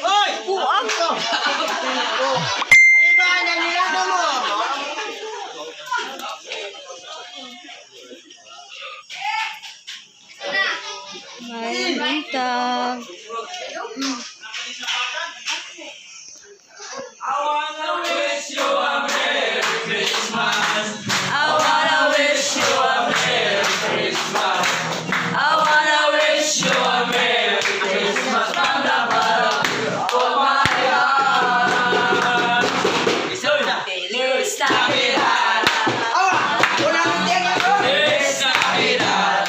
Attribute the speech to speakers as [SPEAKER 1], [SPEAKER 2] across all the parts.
[SPEAKER 1] Oy!
[SPEAKER 2] Buang.
[SPEAKER 1] Iba na nila mo.
[SPEAKER 2] May buntag.
[SPEAKER 3] I wanna wish you a Merry Christmas. I wanna wish you a Merry Christmas. I wanna wish you a Merry Christmas from the bottom of my heart. Feliz Navidad.
[SPEAKER 1] Awa! Wala nang tenga ko.
[SPEAKER 3] Feliz Navidad.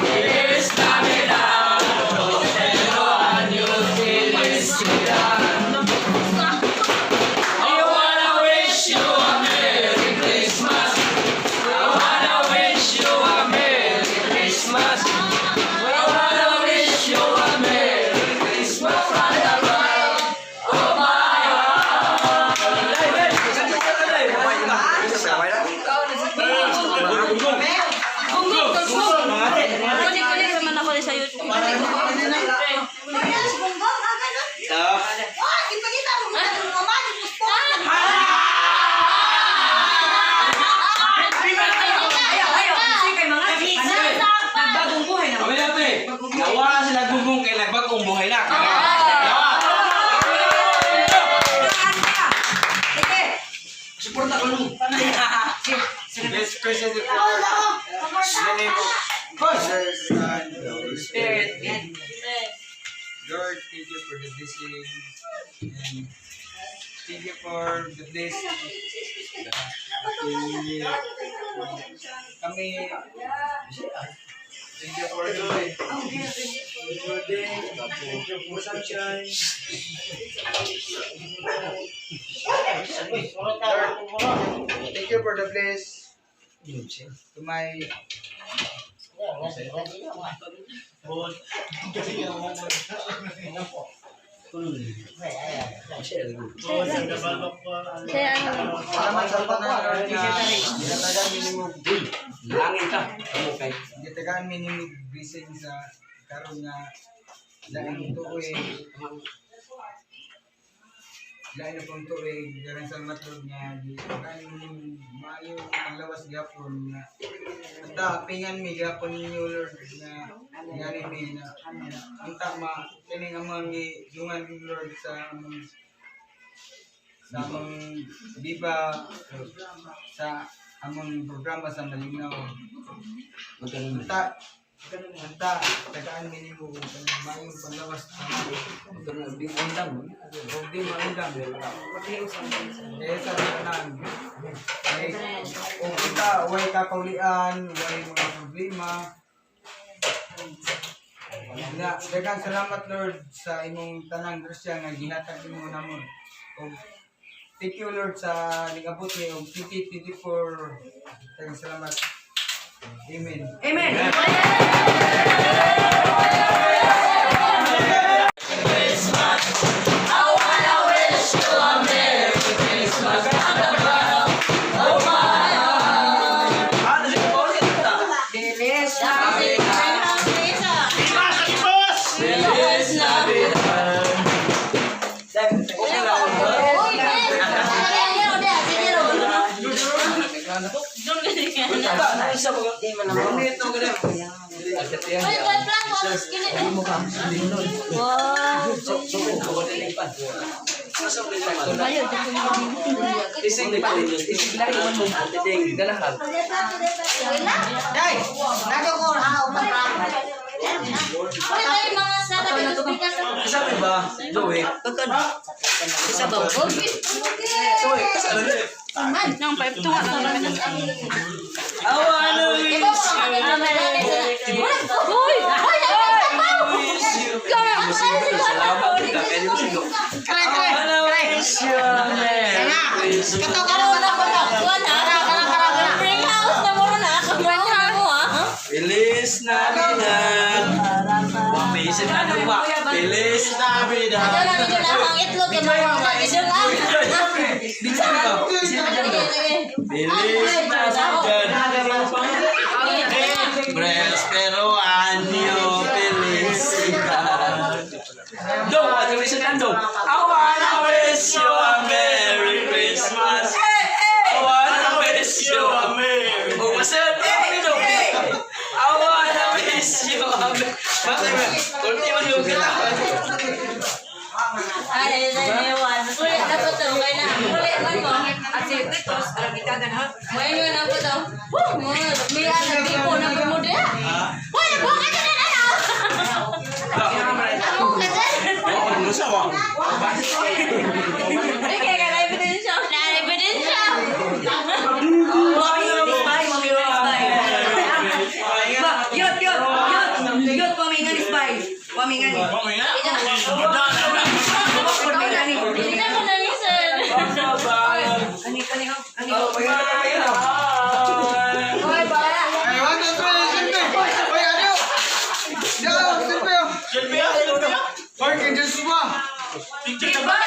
[SPEAKER 3] Feliz Navidad. Prospero años felicidad. I wanna wish you a Merry Christmas. I wanna wish you a Merry Christmas. I wanna wish you a Merry Christmas from the bottom of my heart.
[SPEAKER 2] Kunin-kunin naman ako sa YouTube.
[SPEAKER 4] Ayan, si Gonggong, ah, ganun. Wah, ipakita mo kung ano naman, puspos.
[SPEAKER 5] Ayaw, ayaw. Kasi kay mga nagbagong buhay na.
[SPEAKER 3] Kami na ito eh. Nawala sila gunggong kay nagbagong buhay na. Nawa.
[SPEAKER 5] Sige.
[SPEAKER 3] Suporta ko nung.
[SPEAKER 1] This person is in the name of Father, Son, and Holy Spirit. Lord, thank you for the blessing and thank you for the blessing of Happy New Year. Kami, thank you for joy. For day, thank you for sunshine. Lord, thank you for the bless to my
[SPEAKER 2] Saya ano?
[SPEAKER 1] Salamat sa tanan, Lord, na ginatagan minimum
[SPEAKER 3] Langit ka. Kamu kay.
[SPEAKER 1] gitagaan minimum blessing sa karon nga laing tuig, lain na pong tuig. Daghang salamat, Lord, nga gitagaan minimum maayo ang lawas gyapon nga basta pingan mi gyapon ninyo, Lord, nga ngani mi na unta ma kining among gidungan, Lord, sa among biba sa among programa sa Malinaw. Unta, unta, tagaan mi nimo og kanang maayong panglawas sa ug di maundang. Kaya sa tanan. Kay ug unta way kakaulian, way mga problema. Na, daghang salamat, Lord, sa imong tanang grasya nga gihatag nimo namo. Ug thank you, Lord, sa ningabot ni og 2024. Daghang salamat. Amen.
[SPEAKER 5] Amen.
[SPEAKER 3] I wanna wish you a Merry Christmas from the bottom of my heart.
[SPEAKER 5] Feliz Navidad.
[SPEAKER 3] Feliz Navidad.
[SPEAKER 4] Uy, Ben! Sige, Rode, sige, Rode. Uy, wait lang, wala skinny.
[SPEAKER 2] Wow. Ayo,
[SPEAKER 1] Day! Nago ko ha
[SPEAKER 4] Uy, tayo mga sa tabi-tabi sa
[SPEAKER 3] Kasama ba? Joey.
[SPEAKER 2] Isa ba? Nang 5 to nga lang naman.
[SPEAKER 3] I wanna wish
[SPEAKER 4] Iba mo ang mga
[SPEAKER 2] Uy!
[SPEAKER 4] Uy, ay,
[SPEAKER 3] wish you. Salamat kita. Kaya mo sigo.
[SPEAKER 1] Kare, kare!
[SPEAKER 3] I wanna wish you a Merry Christmas.
[SPEAKER 1] Kato, kato, kato, kato!
[SPEAKER 4] Spring house na mo na. Kumain na mo ah.
[SPEAKER 3] Feliz Navidad. Papisip na ano pa. Feliz Navidad.
[SPEAKER 4] Ano na ninyo na ang itlog kay mga mga lang.
[SPEAKER 3] Feliz Navidad. Prospero año feliz. Handog. I wanna wish you a Merry Christmas. I wanna wish you a Merry. Oh, masaya pa kami no. I wanna wish you a Merry. Bakit ba? Ulti man yung kita.
[SPEAKER 2] Ay, ay, ay, ay. Kulit na po to. Kaya na. Kulit man mo.
[SPEAKER 5] At si Titos, alam kita ha.
[SPEAKER 2] May na po to. Woo! May anak di po na po mo diya. Uy, buka ka na na. Amo ka dyan.
[SPEAKER 3] Oh, ano sa wa?
[SPEAKER 2] Okay, ka na ebidensya. Na ebidensya.
[SPEAKER 5] Mami, spy, mami, spy. Ba, yot, yot, yot. Yot, pamingan spy. Pamingan. Pamingan.
[SPEAKER 2] Hindi na ko na listen.
[SPEAKER 5] Kani, kani, oh, kani.
[SPEAKER 2] Uy, ba?
[SPEAKER 1] Ay, one, two, three, simple! Oy, ano? Yo, simple!
[SPEAKER 3] Silvia, Silvia.
[SPEAKER 1] Mark, Jesus ba?
[SPEAKER 3] Picture ka ba?